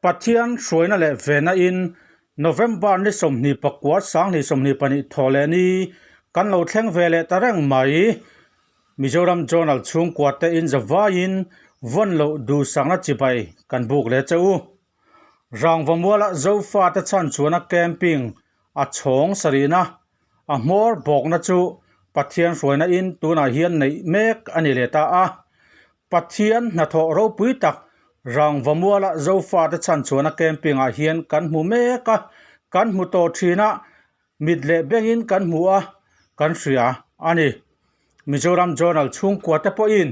Pathian hruaina leh vena in November ni 29 2022 thawh leh ni kan lo thleng ve leh ta reng mai. Mizoram Journal chhungkua te in zavaiin vawn loh duhsakna chibai kan buk leh che u. Rangvamuala Zofate chhan chuana camping a chhawng sarihna a hmawr bawkna chu Pathian hruaina in tunah hian neih mek a ni leh ta a. Pathian hnathawh ropui tak Rangvamuala Zofate chhan chuana camping ah hian kan hmu mek a, kan hmu tawh thin a, mit leh bengin kan hmu a, kan hria a ni. Mizoram Journal chhungkua te pawhin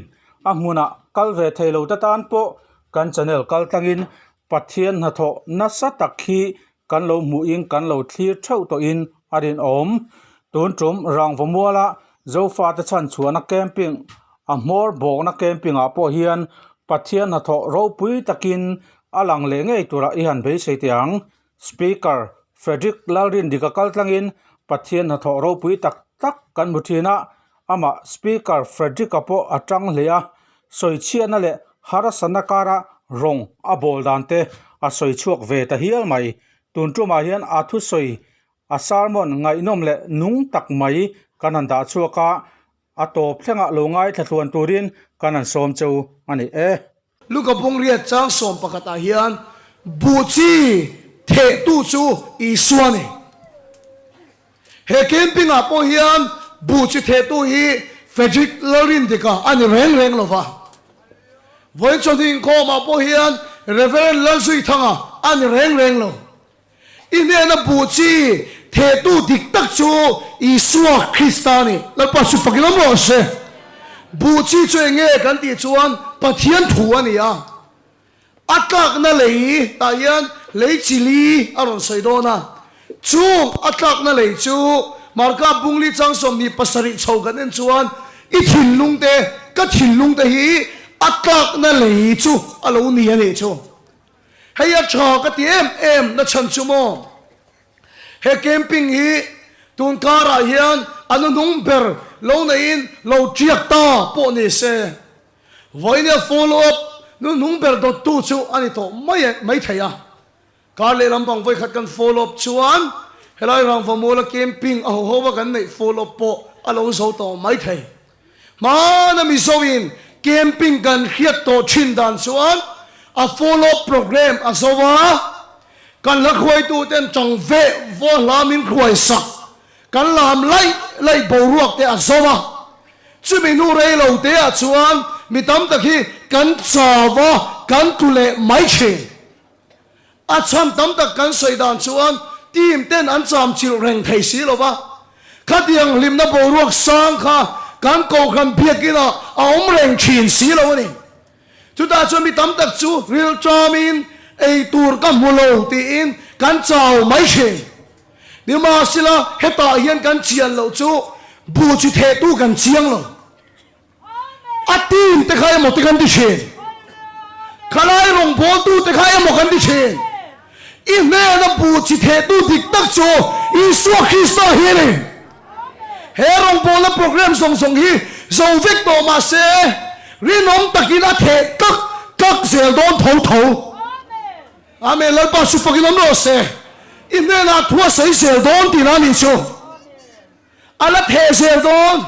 a hmunah kal ve thei lo te tan pawh kan channel kal tlangin Pathian hnathawh nasa tak hi kan lo hmuhin kan lo thlir theuh tawhin a rinawm. Tun tum Rangvamuala Zofate chhanchhuahna camping a hmawr bawkna camping ah pawh hian Pathian hnathawh ropui takin a lang leh ngei turah i han beisei teh ang. Speaker Frederick Lalrindika kal tlangin Pathian hnathawh ropui tak tak kan hmu thin a, amah Speaker Frederick-a pawh a tang hle a, sawichhiatna leh harsatna kara rawng a bawl dan te a sawi chhuak ve ta hial mai. Tun tumah hian a thusawi a sermon ngaihnawm leh nung tak mai kan han dah chhuak a, a tawp thlengah lo ngaithla tluan turin kan han sawm cheu a ni e. Luka Bungriat chang sawm pakhatah hian buh chi thehtu chu Isua a ni. He camping ah pawh hian buh chi thehtu hi Frederick Lalrindika a ni reng reng lo va. Vawiin chawhni inkhawmah pawh hian Reverend Lalzuithanga a ni reng reng lo. I hnena buh chi thehtu dik tak chu Isua Krista a ni. Lalpa chu fakin awm rawh se. Buh chi chu eng nge kan tih chuan Pathian thu a ni a. A tlakna lei tah hian lei chi li a rawn sawi dawn a. Chung a tlakna lei chu Marka Bungli chang 27 chho kan en chuan i thinlung te, ka thinlung te hi a tlakna lei chu a lo ni a nih chu. Hei a tha ka ti em em na chhan chu maw? He camping hi tun karah hian a nuhnung ber lo neiin lo tiak ta pawh ni se, vawinia follow up nuhnung ber dawttu chu a ni tawh mai mai thei a. Kar lehlam pang vawikhat kan follow up chuan helai Rangvamuala camping a ho ho a kan neih follow up pawh a lo zo tawh mai thei. Hmana Mizoin camping kan hriat tawh thin dan chuan a follow program a zo a, kan hla hruaitu ten tang veh vaw hla min hruai sak, kan lam laih laih boruak te a zo a. Chumi hnu rei lo te ah chuan mi tam tak hi kan chau a, kan tlu leh mai thin. A chhan tam tak kan sawi dan chuan team ten an cham chilh reng thei si lo va, khatiang hlimna boruak sang kha kan kohhran biakinah a awm reng thin si lo a ni. Chutah chuan mi tam tak chu rilṭamin ei tur ka hmu lo tiin kan chau mai thin. Nimahsela hetah hian kan chian loh chu buh chi thehtu kan chiang lo. A team te kha emaw te kan ti thin. Khalai rawngbawltu te kha emaw kan ti thin. I hnena buh chi thehtu dik tak chu Isua Krista hi a ni. He rawngbawlna program zawng zawng hi zo vek tawh mah se rinawm takin a theh tlak tlak zel dawn tho tho. Amen. Lalpa chu fakin awm rawh se. I hnenah thu a sawi zel dawn tihna a nih chu. A la theh zel dawn.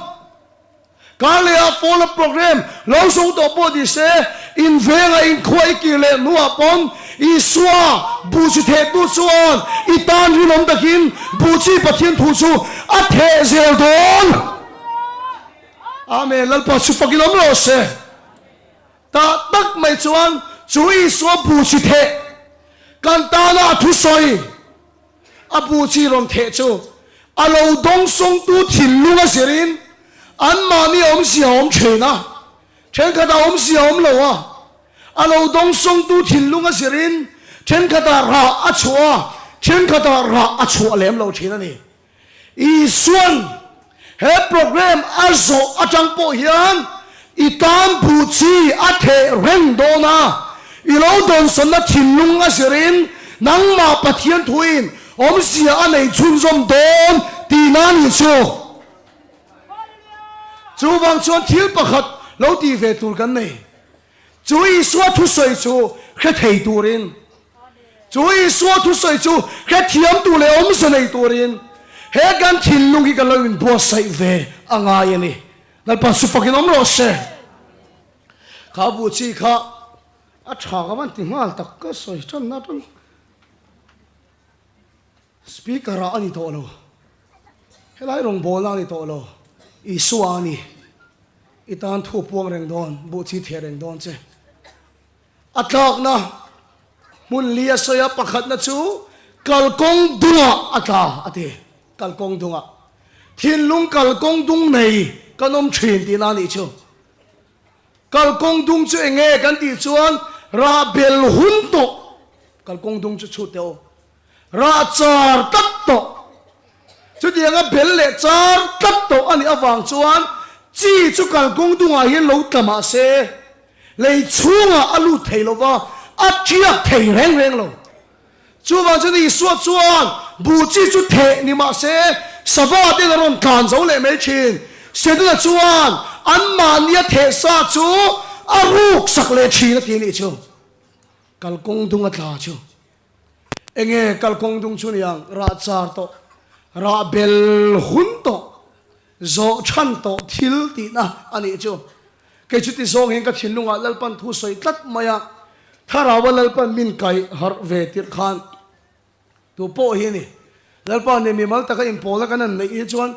Kar leh ah follow up program lo zo tawh pawh ni se, in vengah in khua i kir leh hnuah pawn Isua buh chi thehtu chuan i tan rinawm takin buh chi Pathian thu chu a theh zel dawn. Amen. Lalpa chu fakin awm rawh se. Tah tak mai chuan chu Isua buh chi theh kan tana a thusawi A bu chi rawn theh chu a lo dawngsawngtu thinlung a zirin anmahni awmzia a awm thin a, thenkhatah awmzia a awm lo a. A lo dawngsawngtu thinlung a zirin thenkhatah rah a chhuah a, thenkhatah rah a chhuah lem lo thin a ni. Isuan he program a zawh atang pawh hian i tan buh chi a theh reng dawn a, i lo dawnsawnna thinlung a zirin nangmah Pathian thuin awmzia a nei chhunzawm dawn tihna a nih chu. Chuvang chuan thil pakhat lo tih ve tur kan nei. Chu Isua thusawi chu hre thei turin. Chu Isua thusawi chu hrethiam tur leh awmze nei turin he kan thinlung hi kan lo inbuatsaih ve a ngai a ni. Lalpa chu fakin awm rawh se. Kha buh chi kha a tha ka van ti nghal tak ka sawi tanna atang Speaker ah a ni tawh lo. Helai rawngbawlna a ni tawh lo. Isua a ni. I tan thu puang reng dawn, buh chi theh reng dawn che. A tlakna hmun li a sawi a, pakhatna chu kalkawng dungah a tla a ti. Kalkawng dungah. Thinlung kalkawng dung nei kan awm thin tihna a nih chu. Kalkawng dung chu eng nge kan tih chuan rah bel hun tawh. Kalkawng dung chu chhut teh aw. Rah char tlat tawh. Chutianga bel leh char tlat tawh a nih avang chuan chi chu kalkawng dungah hian lo tla mah se, lei chhungah a lut thei lo va, a tiak thei reng reng lo. Chuvang chuan Isua chuan buh chi chu theh ni mah se, sava ten a rawn tlan zo leh mai thin. Setana chuan anmahnia theh sa chu a ruk sak leh thin a ti a nih chu. Kalkawng dung a tla chu. Enge kalkawng dung chu niang rah char tawh, rah bel hun tawh, zawh chhan tawh thil tihna a nih chu. Kei chuti zawng hian ka thinlungah Lalpan thu sawi tlat mai a, Thlarau-a Lalpan min kaih harh ve tirh khan tu pawh hi a ni. Lalpa nen mimal taka inpawlna kan han neih hi chuan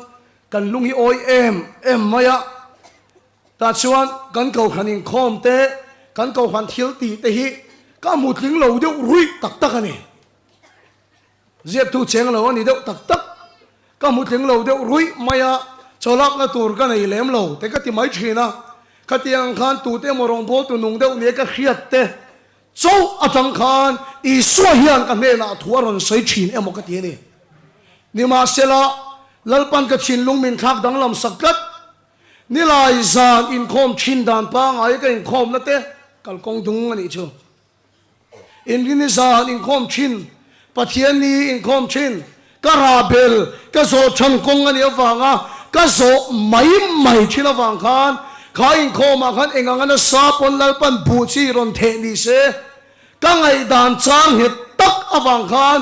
kan lung hi awi em em mai a. Tah chuan kan kohhran inkhawm te, kan kohhran thil tih te hi ka hmu tling lo deuh ruih tak tak a ni. Ziaktu cheng lo a ni deuh tak tak. Ka hmu tling lo deuh ruih mai a, chawlakna tur ka nei lem lo te ka ti mai thin a. Khatiang ang khan tute emaw rawngbawltu nung deuh nia ka hriat te chauh atang khan Isua hian ka hnenah thu a rawn sawi thin emaw ka ti a ni. Nimahsela, Lalpan ka thinlung min thlak danglam sak tlat. Nilai zan inkhawm thin dan pangngai ka inkhawmna te kalkawng dung a nih chu. Inrini zan inkhawm thin, Pathianni inkhawm thin, ka rah bel, ka zawh than kawng a nih avanga ka zawh mai mai thin avang khan kha inkhawmah khan eng anga nasa pawn Lalpan buh chi rawn theh ni se ka ngaihdan chang nghet tak avang khan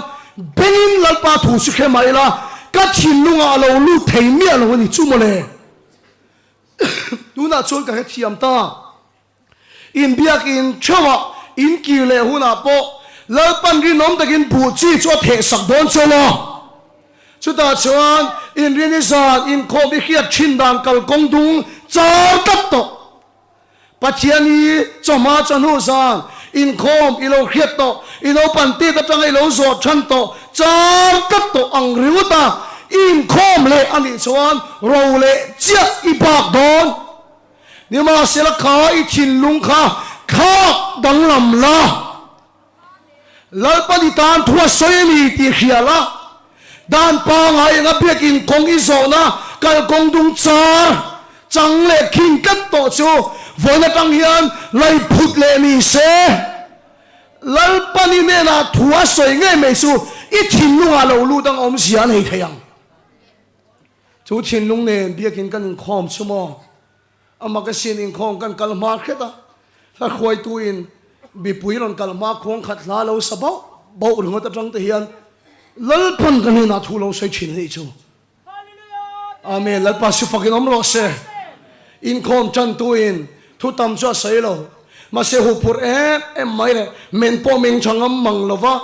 bengin Lalpa thu chu hre mah ila ka thinlungah a lo lut thei miah lo a ni chu mawle. Tunah chuan ka hrethiam ta. Inbiakin theuhah inkir leh hunah pawh Lalpan rinawm takin buh chi chu a thehsak dawn chauh a. Chutah chuan inrini zan inkhawm i hriat thin dan kalkawng dung char tlat tawh. Pathian hi chawhma chawhnu zan inkhawm i lo hriat tawh, i naupan tet atanga i lo zawh than tawh, char tlat tawh ang ringawt a, i inkhawm leh a nih chuan ro leh chiah i bak dawn. Nimahsela kha i thinlung kha thlak danglam la. Lalpan i tan thu a sawi a ni tih hria la, dan pangngai anga biakin kawng i zawhna kalkawng dung char chang leh khing tlat tawh chu vawiin atang hian lei phut leh ni se. Lalpan i hnenah thu a sawi ngei mai chu i thinlungah lo lut ang awmzia a nei thei ang. Chu thinlung nen biakin kan inkhawm chu maw? A magazine inkhawm kan kal hma hret a, hla hruaituin mipui rawn kal hma khuang khat hla lo sa bauh bauh ringawt atang te hian Lalpan ka hnenah thu lo sawi thin a nih chu. Amen. Lalpa si fakin awm rawh se. Inkhawm tantuin thu tam chu a sawi lo. Mahse huphurh em em mai leh men pawh meng tha ngam mang lo va.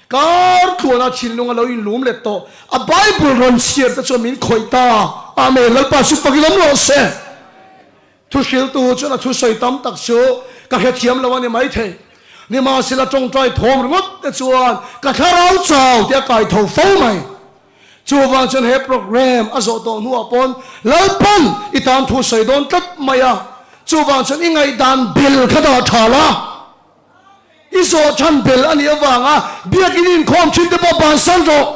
Kar tluana thinlung a lo inlum let tawh. A Bible rawn chhiar te chuan min khawih ta. Amen. Lalpa chu fakin awm rawh se. Thuhriltu chuan a thusawi tam tak chu ka hrethiam lo a ni maithei. Nimahsela tawngtai thawm ringawt te chuan ka thlarau chau tih a kai tho fo mai. Chuvang chuan he program a zawh tawh hnuah pawn Lalpan i tan thu sawi dawn tlat mai a. Chuvang chuan i ngaihdan bel kha dah tha la. I zawh chhan bel a nih avanga biakin inkhawm thin te pawh bansan rawh.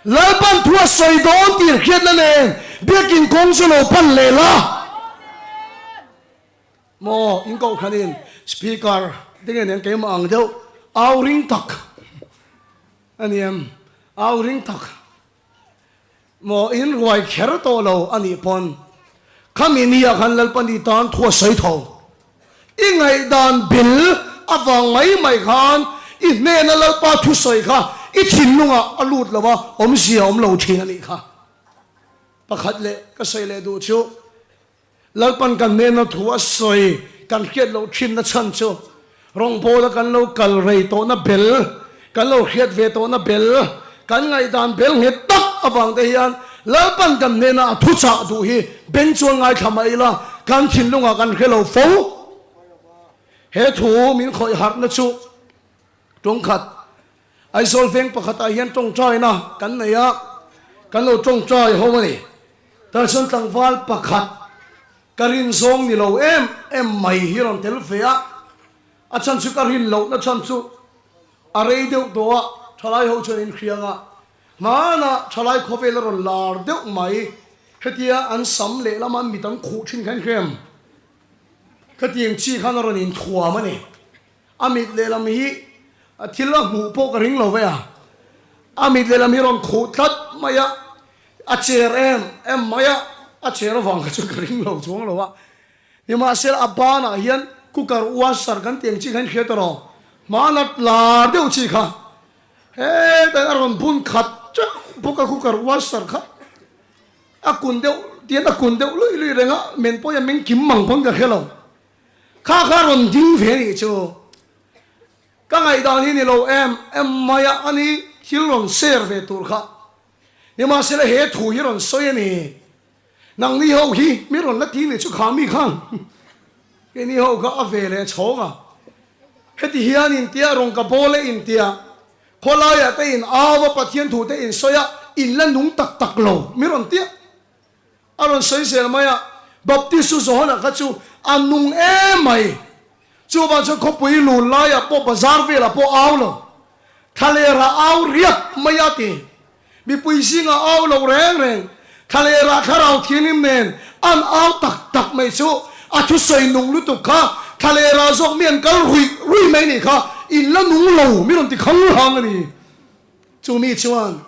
Lalpan thu a sawi dawn tih hriatna nen biakin kawng chu lo pan leh la. Maw in kohhranin speaker te nge nen keimah ang deuh au ring tak a ni em? Au ring tak. Maw in ruai kher tawh lo a nih pawn khami nia khan Lalpani tan thu a sawi tho. I ngaihdan bil avang mai mai khan I hnena Lalpa thusawi kha i thinlungah a lut lo a, awmzia a awm lo thin a nih kha. Pakhat leh ka sawi leh duh chu, Lalpan kan hnena thu a sawi kan hriat loh thinna chhan chu rawngbawla kan lo kal rei tawhna bel, kan lo hriat ve tawhna bel, kan ngaihdan bel nghet tak avang te hian Lalpan kan hnena a thuchah duh hi beng chuan ngaithla mah ila kan thinlungah kan hre lo fo. He thu min khawih harhna chu tawngkhat Aizawl veng pakhatah hian tawngtaina kan nei a, kan lo tawngtai ho a ni. Tah chuan tlangval pakhat ka rin zawng ni lo em em mai hi rawn tel ve a, a chhan chu ka rin lohna chhan chu a rei deuh tawh a, thalai ho chuan in hriang a, hmanah thalai khawvel a rawn lar deuh mai, hetia an sam lehlam an mit an khuh thin kha in hria em? Khatiang chi khan a rawn inthuam a ni. A mit lehlam hi thil a hmuh pawh ka ring lo ve a, a mit lehlam hi rawn khuh tlat mai a, a cher em em mai a, a cher avang kha chu ka ring lo chuang lo a. Nimahsela a banah hian cooker washer kan tih ang chi kha in hriat erawh hmana lar deuh chi kha hetah hian a rawn bun khat teuh bawk a cooker washer kha a kun deuh tian a kun deuh luih luih reng a, men pawh hian meng kim mang pawn ka hre lo. Kha kha rawn ding ve nih chu ka ngaihdan hi ni lo em em mai a, ani thil rawn share ve tur kha. Nimahsela he thu hi rawn sawi a ni. Nangni ho hi mi rawn la ti nih chu kha mi khan keini ho kha a ve leh chhawng a. Heti hian intia rawn ka bawl e intia khawlaiah te in au a Pathian thu te in sawi a in la nung tak tak lo mi rawn tia. A rawn sawi zel mai a, Baptist chu Johana kha chu a nung em mai. Chuvang chuan khawpui lun laiah pawh bazar velah pawh au lo. Thlalerah au riak mai a ti. Mipui zingah au lo reng reng. Thlalerah thlarau thianghlim nen an au tak tak mai chu a thusawi nung lutuk kha thlalerah zawk mi an kal ruih ruih mai nih kha in la nung lo mi rawn ti khang hang a ni. Chu mi chuan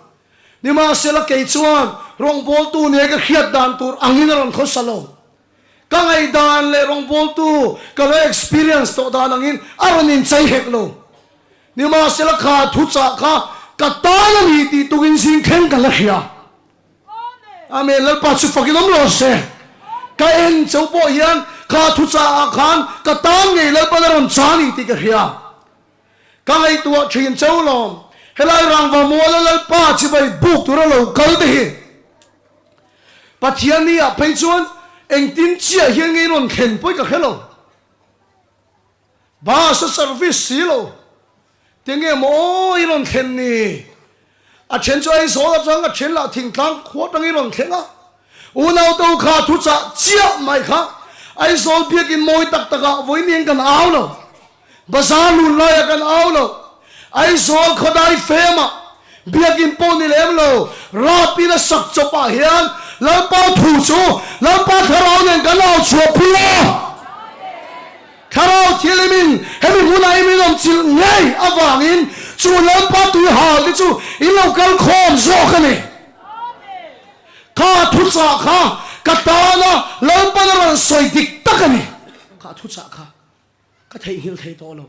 Nimahsela kei chuan rawngbawltu nia ka hriat dan tur angin a rawn khawsa lo. Ka ngaihdan leh rawngbawltu ka lo experience tawh dan angin a rawn inchei hek lo. Nimahsela kha thuchah kha ka tan a ni tih tukin zing thleng ka la hria. Amen Lalpa chu fakin awm lo se. Ka en chauh pawh hian kha thuchah ah khan ka tan ngei Lalpan a rawn chah a ni tih ka hria. Ka ngaihtuah thin chauh lawm. Helai rangva muala Lalpa chibai buk tura lo kal te hi Pathian ni ah phei chuan engtin chiah hian nge i rawn thlen pawi ka hre lo. Bus a service si lo. Tinge maw aw i rawn thlen ni? A then chu Aizawl atang, a then lah thingtlang khua atang i rawn thleng a. Unaute u kha thuchah chiah mai kha Aizawl biakin mawi tak takah vawiin kan au lo. Bazar lun laiah kan au lo. Aizawl khawdai femah biakin pawh ni lem lo, rap in a sak chawpah hian Lalpa thu chu Lalpa thlarau nen kan au chhuahpui a. Thlarau thilimin hemi hmunah i min awm chilh ngei avangin chu Lalpa tui hal te chu in lo kal khawm zawk a ni. Kha thuchah kha ka tana Lalpan a rawn sawi dik tak a ni. Kha thuchah kha ka theihnghilh thei tawh lo.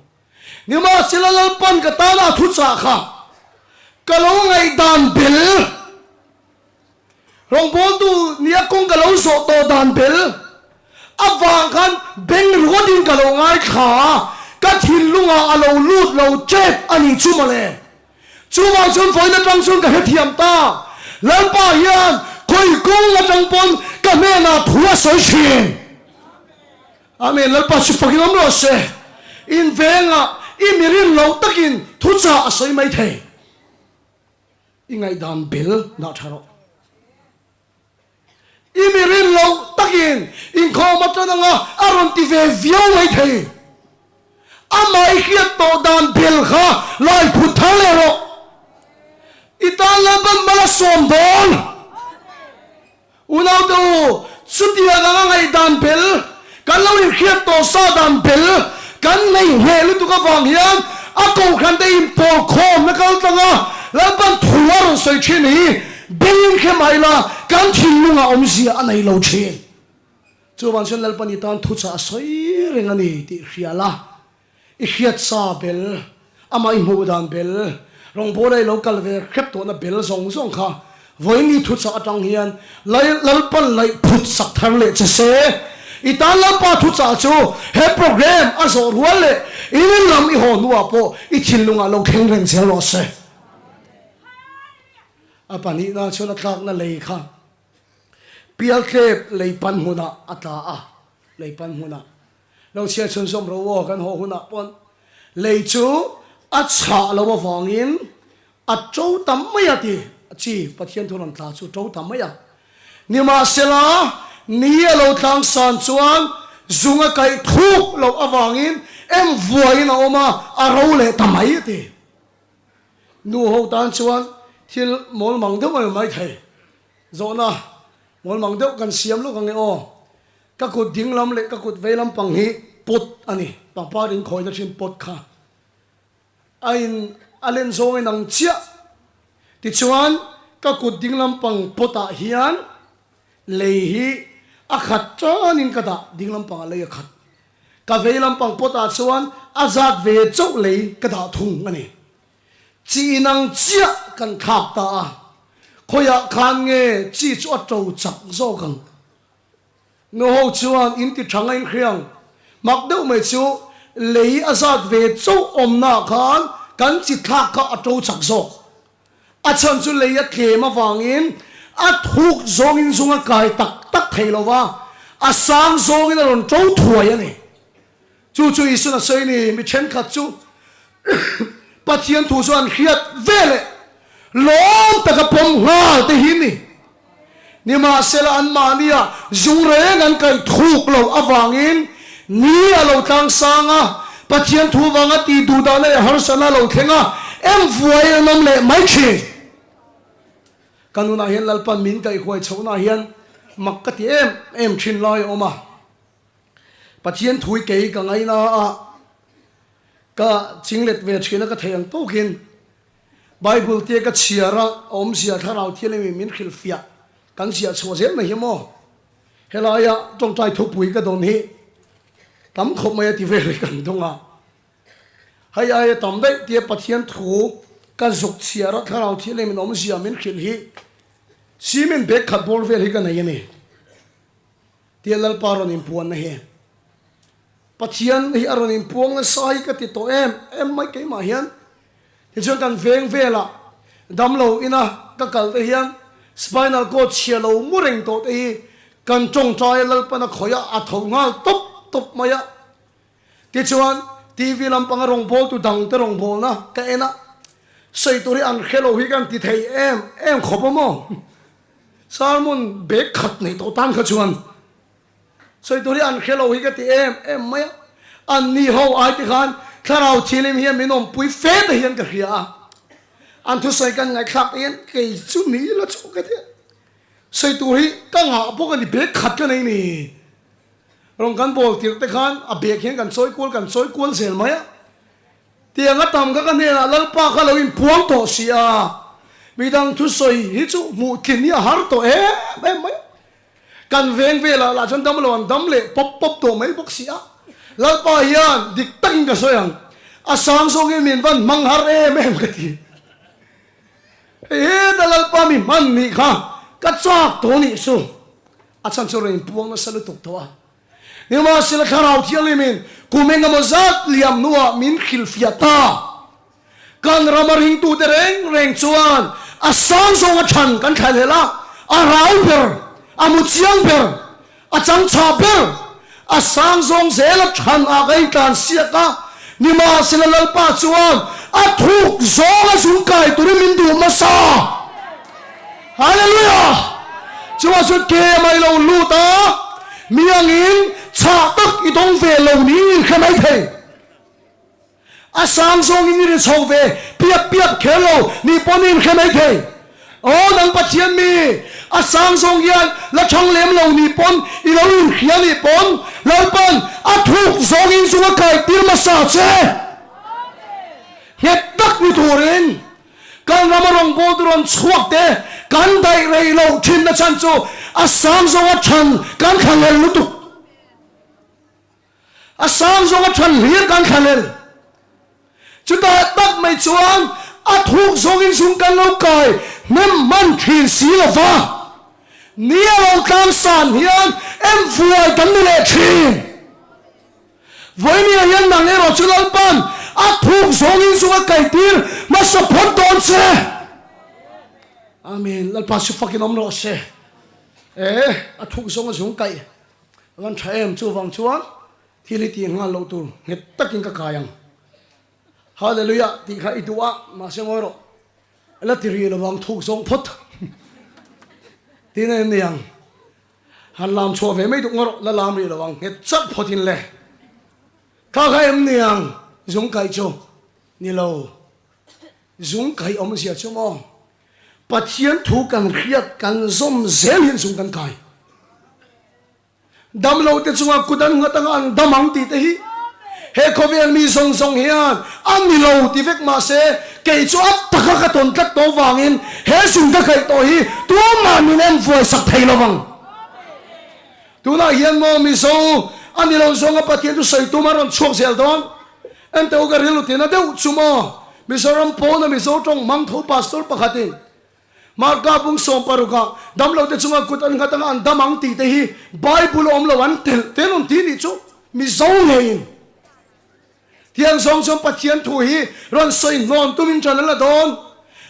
Nimahsela Lalpan ka tana a thuchah kha ka lo ngaihdan bel. Rawngbawltu nia kawng ka lo zawh tawh dan bel avang khan beng ringawtin ka lo ngaithla a, ka thinlungah a lo lut lo tep a nih chu mawle. Chuvang chuan vawiin atang chuan ka hrethiam ta, Lalpa hian khawi kawng atang pawn ka hnenah thu a sawi thin. Amen, Lalpa chu fakin awm rawh se. In vengah i mi rin loh takin thuchah a sawi mai thei. I ngaihdan bel dah tha rawh. I mi rin loh takin inkhawm atan anga a rawn ti ve viau mai thei. Amah i hriat tawh dan bel kha lai phut thar leh rawh. I tan Lalpan mal a sawm dawn. Unaute u, chutiang anga ngaihdan bel, kan lo inhriat tawh sa dan bel kan nei hneh lutuk avang hian a kohhrante inpawl khawmna kal tanga Lalpan thu a rawn sawi thin hi bengin hre mah ila kan thinlungah awmzia a nei lo thin. Chuvang chuan Lalpan i tan thuchah a sawi reng a ni tih hria la, i hriat sa bel. Amah i hmuh dan bel, rawngbawla i lo kal ve hrep tawhna bel zawng zawng kha vawiin thuchah atang hian Lalpan laih phut sak thar leh che se. I tan Lalpa thuchah chu he program a zawh rual leh i rinram i haw hnuah pawh i thinlungah lo thleng reng zel rawh se. A pahnihna chuan a tlakna lei kha Pialtlep lei pan hmunah a tla a, lei pan hmunah. Lo chhiar chhunzawm ro aw kan haw hunah pawn lei chu a chhah lo avangin a to ta mai a ti chi Pathian thu rawn tla chu to ta mai a. Nimahsela ni a lo tlang san chuan zung a kaih thuk loh avangin em vuaiin a awm a, a ro leh ta mai a ti. Nu ho tan chuan thil mawlmang deuh a ni maithei. Zawhna mawlmang deuh kan siam lawk ang e aw. Ka kut ding lam leh ka kut vei lam pang hi pot a ni. Pangpar in khawina thin pot kha a in a len zawng in ang chiah. Tichuan ka kut ding lam pang pot ah hian lei hi a khat tanin ka dah, ding lam pangah lei a khat. Ka vei lam pang pot ah chuan a zat ve chauh lei ka dah thung a ni. Chi inang chiah kan thlak ta a, khawiah khan nge chi chu a to chak zawk ang? Nuho chuan in ti tha ngaih hriang. Mak deuh mai chu lei a zat ve chauh awmnaah khan kan chi thlak kha a to chak zawk. A chhan chu lei a tlem avangin a thuk zawngin zung a kai tak tak thei lo va, a sang zawngin a rawn to thuai a ni. Chu chu Isuan a sawi ni, mi thenkhat chu Pathian thu chu an hriat ve leh lawm taka pawm nghal te hi ni. Nimahsela anmahnia zung reng an kaih thuk loh avangin ni a lo tlang sang a, Pathian thu vanga tih duh dahna leh harsatna a lo thleng a, em vuai an awm leh mai thin. Ka nunah hian Lalpan min kaihhuai chhohnaah hian mak ka ti em em thin lai a awm a. Pathian thui kei ka ngaina a, ka chinglet ve thin a ka thei ang tawkin Bible te ka chhiar a, a awmzia thlarau thianghlim in min hrilhfiah kan ziah chhuah zel mai hi maw? Helaia tawngtai thupui ka dawn hi tam khawp mai a ti vel hi kan dawng a, hei aia tam daih tia Pathian thu ka zuk chhiar a thlarau thianghlim in awmzia min hrilh hi cement bag khat bawr vel hi ka nei a ni. Tia Lalpa rawn inpuanna hi Pathian hi a rawn inpuang nasa hi ka ti tawh em em mai keimah hian. Tichuan kan veng velah damlo ina ka kal te hian spinal cord chhia lo mu reng tawh te hi kan tawngtai a Lalpan a khawih a, a tho nghal tawp tawp mai a. Tichuan TV lampanga rawngbawltu dangte rawngbawlna ka en a, sawi tur hi an hre lo hi kan ti thei em em khawp a maw? Sermon bag khat nei tawh tan kha chuan sawi tur hi an hre lo hi ka ti em em mai a, an ni ho ai te khan thlarau thilim hian min awmpui fe te hian ka hria a, an thusawi kan ngaihthlak te hian kei chu ni la chu ka ti a, sawi tur hi ka ngah bawk a ni bag khat ka nei ni. Rawn kan bawl tirh te khan a bag hian kan chawi kual kan chawi kual zel mai a. Tiang a tam kha ka hnenah Lalpa kha lo inpuang tawh si a, midang thusawi hi chu hmuh tlin hi a har tawh em em mai. Kan veng velah lah chuan damlo an dam leh pawp pawp tawh mai bawk si a. Lalpa hian dik takin ka sawi ang, a sang zawngin min van hmang har em em ka ti. Hei heta Lalpa mi hman nih kha ka chak tawh nih chu. A chhan chu rawn inpuang nasa lutuk tawh a. Nimahsela Thlarau Thianghlimin kum engemaw zat liam hnuah min hrilhfiah ta. Kan rama ringtute reng reng chuan a sang zawnga chhan kan thlai hlel a, a rau ber, a mu chiang ber, a chang chhah ber, a sang zawng zela chhan ah ka intlan siak a. Nimahsela Lalpa chuan a thuk zawnga zung kai turin min duh hmasa. Hallelujah! Chuvang chuan ke mai lo lut a, mi angin chhah tak i dawng ve lo niin hre mai thei. A sang zawngin i ri chho ve piap piap kher lo nih pawh niin hre mai thei. Aw nang Pathian mi, a sang zawng hian la thang lem lo nih pawn i lo inhria nih pawn Lalpan a thuk zawngin zung a kai tir hmasa che. Nghet tak ni turin Kan rama rawngbawltu rawn chhuak te kan daih rei loh thinna chhan chu a sang zawnga than kan thlanghel lutuk. A sang zawnga than hlir kan thlanghel. Chutah tak mai chuan a thuk zawngin zung kan lo kai hnem hman thin si lo va, ni a lo tlang san hian em vuai kan ni leh thin. Vawinia hian nang erawh chu Lalpan a thuk zawngin zung a kaitir hmasa phawt dawn che. Amen. Lalpa chu fakin awm rawh se. E, a thuk zawnga zung kaih a van tha em, chuvang chuan Thil hi tih nghal loh tur nghet takin ka kai ang. Hallelujah tih kha i duh a, mahse ngawi rawh. La ti rih lovang thuk zawng phawt. Tiin a en nei ang. Han lam chhuah ve mai duh ngaw rawh, la lam rih lovang nghet chat phawt in le. Kha kha em ni ang zung kaih chu? Ni lo. Zung kaih awmzia chu maw? Pathian thu kan hriat kan zawm zel hian zung kan kai. Damlo te chunga kut an nghat anga an dam ang tih te hi he khawvel mi zawng zawng hian a ni lo ti vek mah se kei chu a taka ka tawn tlat tawh vangin he zung ka khaih tawh hi tumah min en vuai sak thei lo vang. Tunah hian maw Mizo a ni lo zawnga Pathian chu sawi tum a rawn chhuak zel dawn. Enteh u ka rilru tina deuh chu maw Mizoram pawna Mizo tawng hmang tho Pastor pakhatin Marka bung sawmparuka damlote chunga kut an nghat anga an dam ang tih te hi Bible a awm lo an telh te an rawn ti nih chu Mizo ngeiin tiang zawng chuan Pathian thu hi rawn sawi hnawn tumin ṭan an la dawn.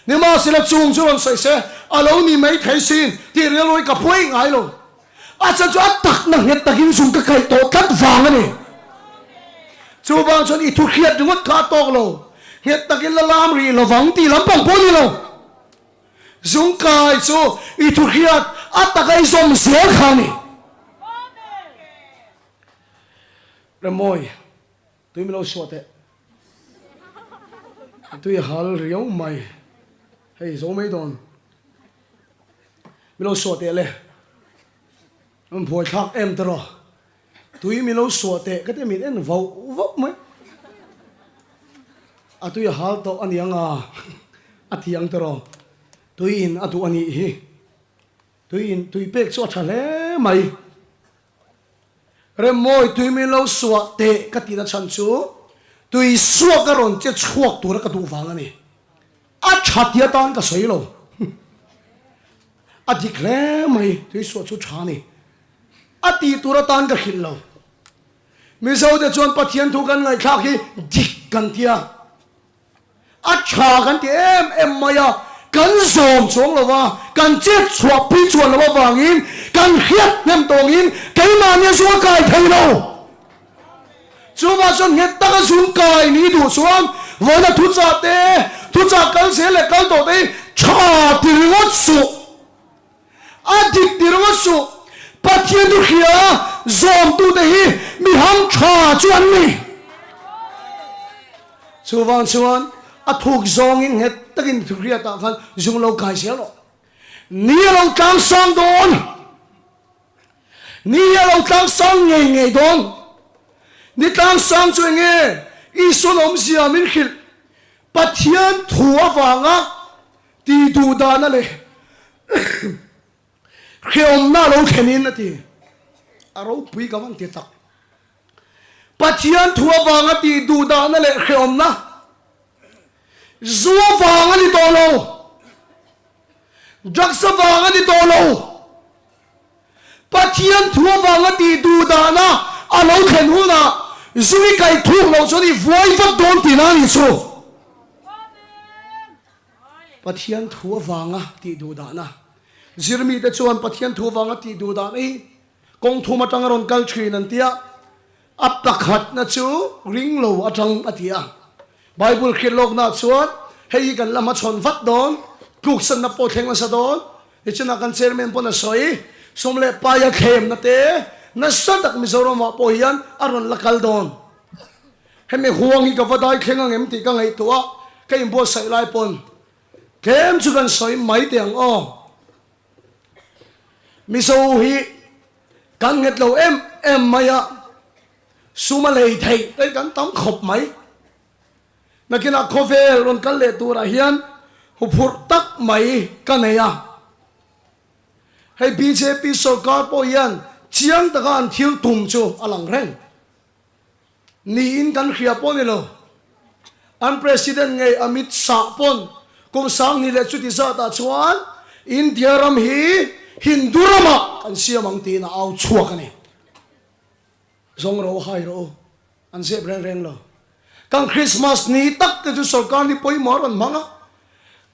Nimahsela chung chu rawn sawi se a lo ni mai thei sin tih rilru hi ka phuai ngai lo. A chan chu a takna nghet takin zung ka kaih tawh tlat vang a ni. Chuvang chuan i thu hriat ringawt kha a tawk lo, nghet takin la lam rih lovang tih lampang pawh a ni lo. Zung kai chu i thu hriat a taka i zawm zel kha a ni. Remawi, tui min lo suah teh. Tui a hal riau mai. Hei zo mai dawn. Min lo suah teh le. An buai thlak em te rawh. Tui min lo suah teh ka ti min en vauh vauh mai. A tui a hal tawh a ni ang a, a ti ang te rawh. Tui in a duh a nih hi. Tui in tui pek chu a tha hle mai. Remmawi tui min lo suah teh ka tihna chhan chu tui suak a rawn che chhuak tura ka duh vang a ni. A tha ti atan ka sawi lo. A dik hle mai, tui suah chu tha a ni. A tih tur atan ka hrilh lo. Mizote chuan Pathian thu kan ngaihthlak hi dik kan ti a. A tha kan ti em em mai a, kan zawm chuang lo va, kan chet chhuah pui chuan lo avangin kan hriat hnem tawngin keimahni a zung a kai thei lo. Chuvah chuan nghet taka zung kai ni duh chuan vawiina thuchah te, thuchah kal zel leh kal tawh te hi tha ti ringawt suh. A dik ti ringawt suh. Pathian chu hria zawmtute hi mi ham tha chu an ni. Chuvang chuan a thuk zawngin nghet takin thuhriatah khan zung lo kai zel rawh. Ni a lo tlang sang dawn. Ni a lo tlang sang ngei ngei dawn. Ni tlang sang chu eng nge? Isuan awmzia min hrilh. Pathian thu avanga ti duh dana leh hreawmna a lo thlenin a ti. A ropui ka van ti tak. Pathian thu avanga ti duh dana leh hreawmna zu avang a ni tawh lo. Drugs avang a ni tawh lo. Pathian thu avanga tih duh dana a lo thlen hunah zu i kaih thuk loh chuan i vuai vat dawn tihna a nih chu. Pathian thu avanga tih duh dana zirmite chuan Pathian thu avanga tih duh dana hi kawng thum atanga rawn kal thin an ti a. A pakhatna chu ring lo atang a ti a. Bible hriat lawknaah chuan hei hi kan la hmachhawn vat dawn, tluksanna pawh thleng nasa dawn. Nichinah kan chairman pawn a sawi, sum leh paia thlemna te nasa tak Mizoramah pawh hian a rawn la kal dawn. Hemi huang hi ka va dai thleng ang em tih ka ngaihtuah a, ka inbuatsaih lai pawn tlem chu kan sawi mai teh ang aw. Mizo hi Kan nghet lo em em mai a, sum a lei theih te kan tam khawp mai. Nakinah khawvel rawn kal leh turah hian huphurh tak mai ka nei a. Hei bjp sorkar pawh hian chiang taka an thil tum chu a lang reng. Niin kan hria pawh ni lo. An President ngei Amit Shah pawn kum 2000 leh chuti zatah chuan India ram hi Hindu ramah kan siam ang tiin a au chhuak a ni. Zawng ro hai rawh u, an zep reng reng lo. Kan Christmas ni tak te chu sorkar ni pawimawh a rawn hmang a,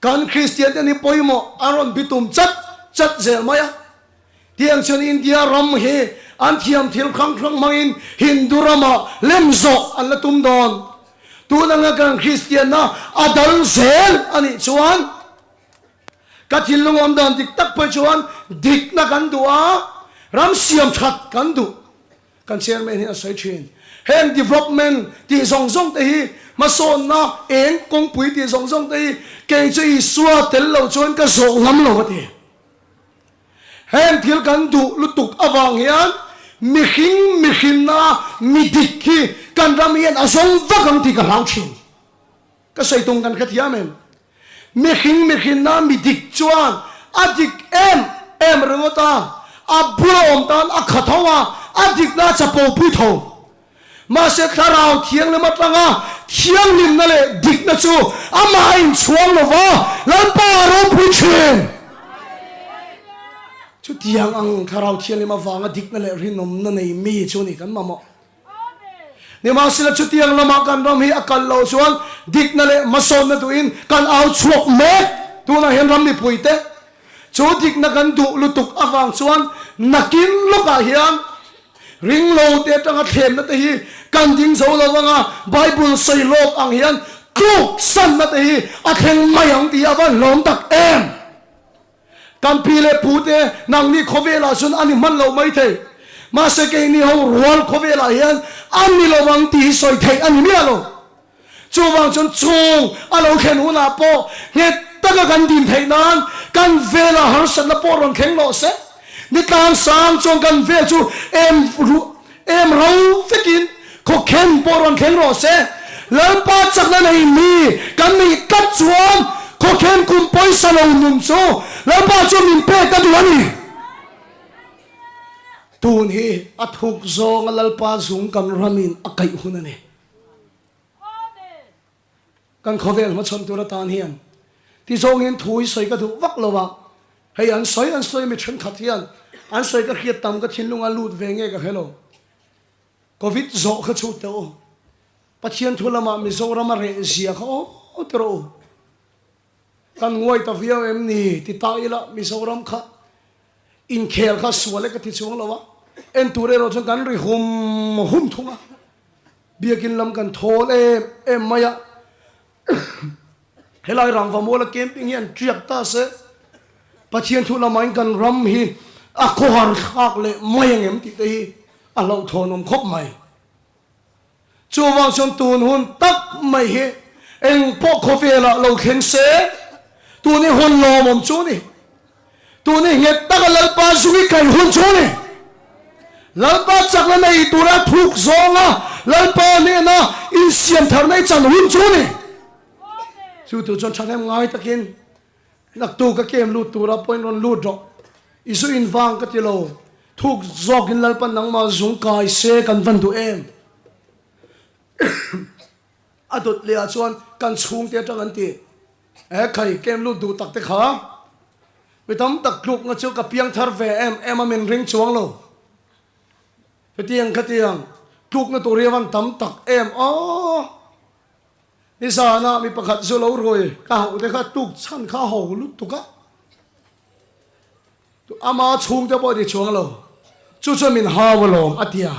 kan Kristian te ni pawimawh an rawn bitum chat chat zel mai a. Tiang chuan India ram hi an thiam thil hrang hrang hmangin Hindu ramah lem zawh an la tum dawn. Tun anga kan Kristianna a dal zel a nih chuan ka thinlung awm dan dik tak pawh chuan dikna kan duh a, ram siam that kan duh. Kan chairman hian a sawi thin. Heng development tih zawng zawng te hi hmasawnna eng kawngpui tih zawng zawng te hi kei chu Isua tel lo chuan ka zawh ngam lo a ti. Heng thil kan duh lutuk avang hian mihring mihrinna mi dik hi kan ram hian a zawng vak ang tih ka hlau thin. Ka sawi tum kan hrethiam em? Mihring mihrinna mi dik chuan a dik em em ringawt a, a bula awm tan a kha tho a, a dikna a chapo pui tho. Mahse Thlarau Thianghlim atanga thianghlimna leh dikna chu amah a inchhuang lo va, Lalpa a ropui thin. Chutiang ang Thlarau Thianghlim avanga dikna leh rinawmna nei mi chu ni kan mamawh. Nimahsela chutiang lamah kan ram hi a kal loh chuan dikna leh hmasawnna duhin kan au chhuak mek. Tunah hian ram mipuite chu dikna kan duh lutuk avang chuan nakin lawkah hian Ring lo te atanga thlemna te hi kan ding zo lo anga Bible sawi lawk ang hian tluk sanna te hi a thleng mai ang tih a va hlawm tak em! Kan pi leh pu te nangni khawvelah chuan a ni hman lo mai thei. Mahse keini ho rual khawvelah hian a ni lo ang tih hi sawi theih a ni miah lo. Chuvang chuan chung a lo thlen hunah pawh nghet taka kan din theih nan kan velah harsatna pawh rawn thleng rawh se. Ni tlang sang chuan kan vel chu em ruh em ro vekin khawkhen pawh rawn thleng rawh se. Lalpa chakna nei mi kan nih tlat chuan khawkhen kum pawisa lo nun chu Lalpa chuan min pek a duh a ni. Tun hi a thuk zawnga Lalpa zung kan ramin a kaih hun a ni. Kan khawvel hmachhawn tur atan hian ti zawngin thu hi sawi ka duh vak lo a, hei an sawi an sawi mi thenkhat hian an sawi ka hriat tam ka thinlung a lut ve nge ka hre lo. Covid zawh kha chhut teh u, Pathian thu lamah Mizoram a reh zia kha aw ti rawh u. Kan nguai ta viau em ni ti ta ila Mizoram kha inkhel kha sual e ka ti chuang lo a, en tur erawh chuan kan ri hum hum thung a, biakin lam kan thawl em em mai a, helai rangva muala camping hi an tiak ta se Pathian thu lamain kan ram hi a khawhar thlak leh mai ang em tih te hi a hlauhthawn awm khawp mai. Chuvang chuan tun hun tak mai hi eng pawh khawvelah lo thleng se, tun hi hun lawmawm chu a ni. Tun hi nghet taka Lalpa zung i kai hun chu a ni. Lalpa chakna nei tura thuk zawnga Lalpa hnena insiam tharna i chan hun chu a ni. Chu tur chuan thahnem ngai takin Naktuk a kem lut tura pawhin rawn lut rawh. I zu in vang ka ti lo. Thuk zawkin Lalpa nangmah zung kai se kan van duh em? A dawt leh ah chuan kan chhungte atang an ti. E khai, kem lut duh tak te kha. Mi tam tak tlukna chu ka piang thar ve em em a min ring chuang lo. Hetiang khatiang tlukna tur hi a van tam tak em aw. Nizanah mi pakhat zu lo rui ka hauh te kha tuk chhan kha ho lutuk a, ama chhungte pawh ti chuang lo, chu chuan min hau alawm a ti a.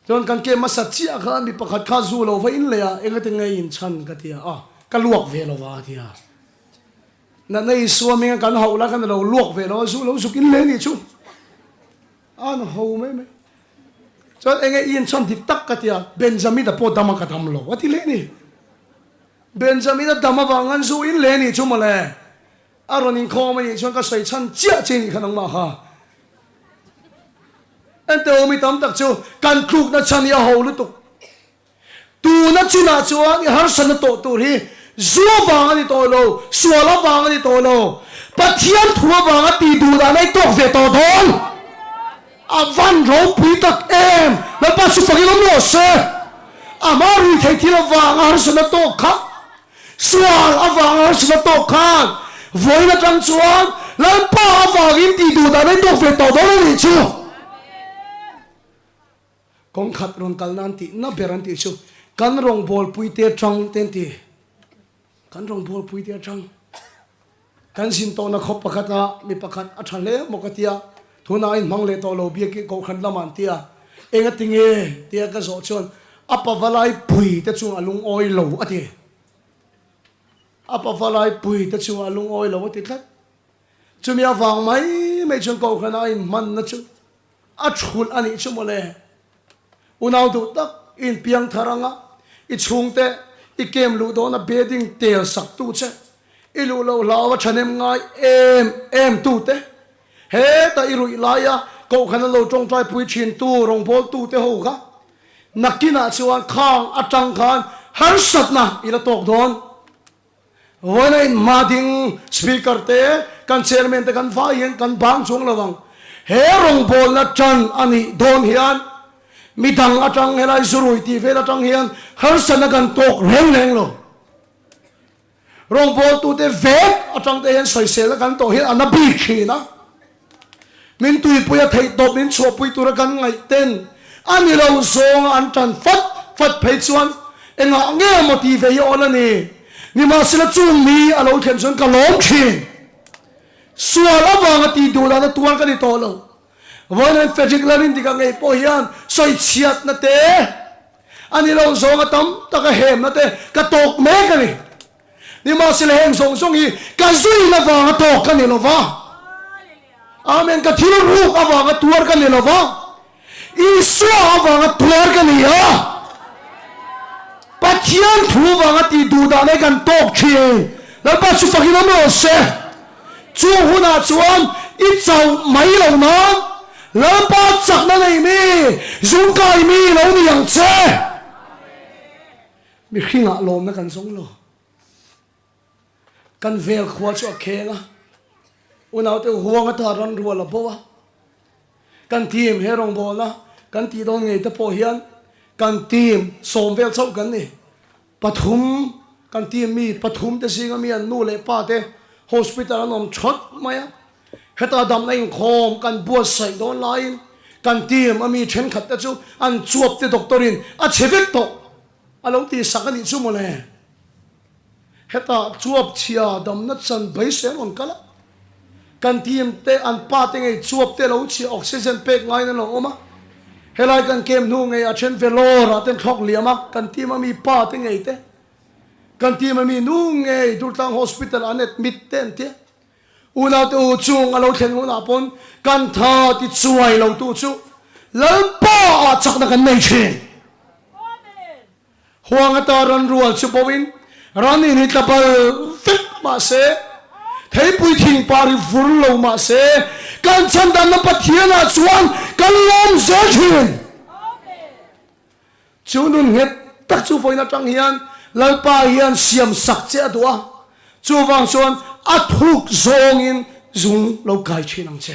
Chuan kan ke hmasa chiah khan mi pakhat kha zu lo va in leh a, engati nge in chhan ka ti a, ah ka luak ve lo va a ti a. Natna Isua hminga kan hauh lai khan a lo luak ve lo a, zu lo zuk in leh a nih chu. An ho mai mai. Chuan enge i inchhan dik tak ka tia, Benjamin-a pawh dam a ka dam lo a ti leh ni. Benjamin-a dam avang an zu in leh ni chu mawle. A rawn inkhawm a nih chuan ka sawi chhan chiah che nih kha nangmah kha. Enteh awmi tam tak chu kan tlukna chhan hi a ho lutuk. Tuna chinah chuan i harsatna tawh tur hi zu avang a ni tawh lo, sual avang a ni tawh lo, Pathian thu avanga tih duh dan a i tawk ve tawh dawn. A van ropui tak em! Lalpa chu fakin awm rawh se. A hma rui theih thil avanga harsatna tawk kha, sual avanga harsatna tawk khan vawiin atang chuan Lalpa avangin tih duh dan a intawk ve tawh dawn a nih chu. Kawng khat rawn kal nan tih na ber an tih chu kan rawngbawlpui te atang te an ti. Kan rawngbawlpui te atang kan zin tawhna khawp pakhat a mi pakhat a tha hle maw ka tia, tunah a inhmang leh tawh lo biak kohhran lamah an tia, enga tinge tia ka zawh chuan a pavalai pui te chung a lungawi lo a ti. A pavalai pui te chung a lungawi lo a ti tlat. Chumi avang mai mai chuan kohhran a inhmanna chu A thulh a nih chu mawle. Unau duh tak i inpiang thar anga i chhungte i kem luh dawna bedding tel sak tu che, i luh loh hlau a thahnem ngai em em tu te, hetah i ruih laia kohhran an lo tawngtai pui thin tu rawngbawltu te ho kha nakinah chuan khang atang khan harsatna i la tawk dawn. Vawiin hma ding Speaker te, kan Chairman te kan vai hian kan bang chuang lo ang. He rawngbawlna tan a nih dawn hian midang atang helai zurui tih vel atang hian harsatna kan tawk reng reng lo. Rawngbawltute vek atang te hian sawiselna kan tawh hian a na bik thin a. Min tuipui a theih tawp min chhuahpui tura kan ngaih ten a ni lo zawnga an tan fat fat phei chuan engah nge maw tih ve hi awl a ni. Nimahsela chung mi a lo thlen chuan ka lawm thin. Sual avanga tih duh lohna tuar ka ni tawh lo. Vawiin Frederick Lalrindika ngei pawh hian sawichhiatna te a ni lo zawnga tam taka hemna te ka tawk mek a ni. Nimahsela heng zawng zawng hi ka zuin avanga tawk ka ni lo va. Amen, ka thil ruk avanga tuar ka ni lo va, Isua avanga tuar ka ni a. Pathian thu vanga tih duh dan hi kan tawk thin. Lalpa chu fakin awm rawh se. Chu hunah chuan i chauh mai lo nan Lalpa chakna nei mi, zungkai mi lo ni ang che. Mihringah lawmna kan zawng lo. Kan vel khua chu a kheng a, unaute huang ata ran rual a bo a. Kan team he rawngbawlna kan tih dawn ngei te pawh hian kan team sawm vel chauh kan ni. Pathum kan team mi pathum te zinga mi an nu leh pa te hospital an awm thawt mai a. Heta damna inkhawm kan buatsaih dawn laiin kan team a mi thenkhat te chu an chuap te doctor in a chhe vek tawh. A lo tih sak a nih chu mawle. Hetah chuap chhia damna chan beisei an rawn kal a. Kan team te an pa te ngei chuap te lo chhia oxygen pek ngaiin an lo awm a. Helai kan kem hnu ngei a then Vellore ah ten thlawk liam a, kan team a mi pa te ngei te, kan team a mi nu ngei Durtlang Hospital an admit te an tia. Unaute u chung a lo thlen hunah pawn kan tha ti chuai lo tu chu Lalpa ah chakna kan nei thin. Huang ata ran rual chu bo in ran in hi tla bal vek mah se, theipui thing par hi vur lo mah se, kan chhandamna Pathian ah chuan kan lawm zel thin. Chu nun nghet tak chu vawiin atang hian Lalpa hian siam sak che a duh a, chuvang chuan a thuk zawngin zung lo kai thin ang che.